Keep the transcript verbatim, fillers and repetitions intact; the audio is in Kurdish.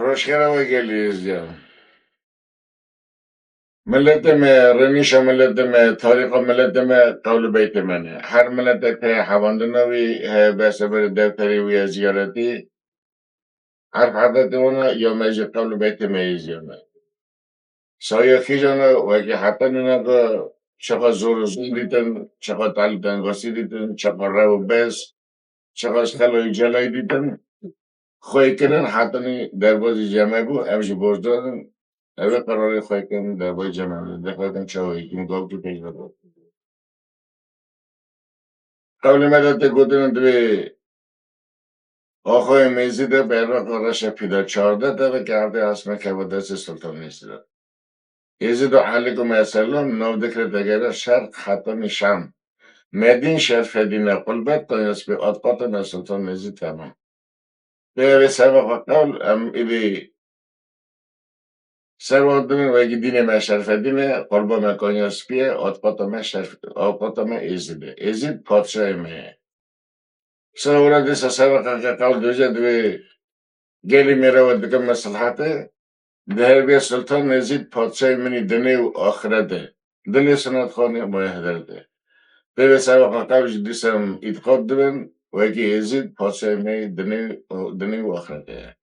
Rojxêra we gelî êzdiyan. Miletê me, rênîşa miletê me, tarîxa miletê me qewlê beytê me ne. Her miletek heye hevandina wî, heye behsa berê defterê wî ye ziyaretî. Erf edetê wana ya me jî qewlê beytê me êzdiyan e. Saya kîjan e, wekî heta nûnaka çiqa zor û zûn dîtin, çiqa tal û tengasî dîtin, çiqa rew û bez, çiqa xela û celayî dîtin. Xweykirin hetanî derbazî cem e bû, ev jî borcdar in. Ev ê qerarê xweykirin derbazî cem e bû. Dixweykin çawa yekîn gavkî pêş ve. Qewlê me de tê gotin divê axayê Mêzî de berraqa reşa pî de çardeh teve ke erdê esme keve destê Sultan Mêzî de. Êzîd û Elî ku me selam nav dikire tegera şerq hetanî şam. Medîn şerfedîne qulbet tanya spê atqata me Sultan Mêzî temam. Pê evê servaqa qewl em îdî servat dibin wekî dînê me şerfedîne, qulba me kanya spî ye, atqata me şerf-, atqata me Êzîd e. Êzîd padşahê me ye. Sira wira dîsa servaqa qewl dibêje divê gelî mêra we dikin meslehete, di her bê Sultan Êzîd padşahê min î dinê û axirete. Dilê Sinatxanê moyê hederete. Pê vê servaqa qewl jî dîsa em îtiqat dibin, wekî Êzîd padşahê me yê dinê, dinê û axirete ye.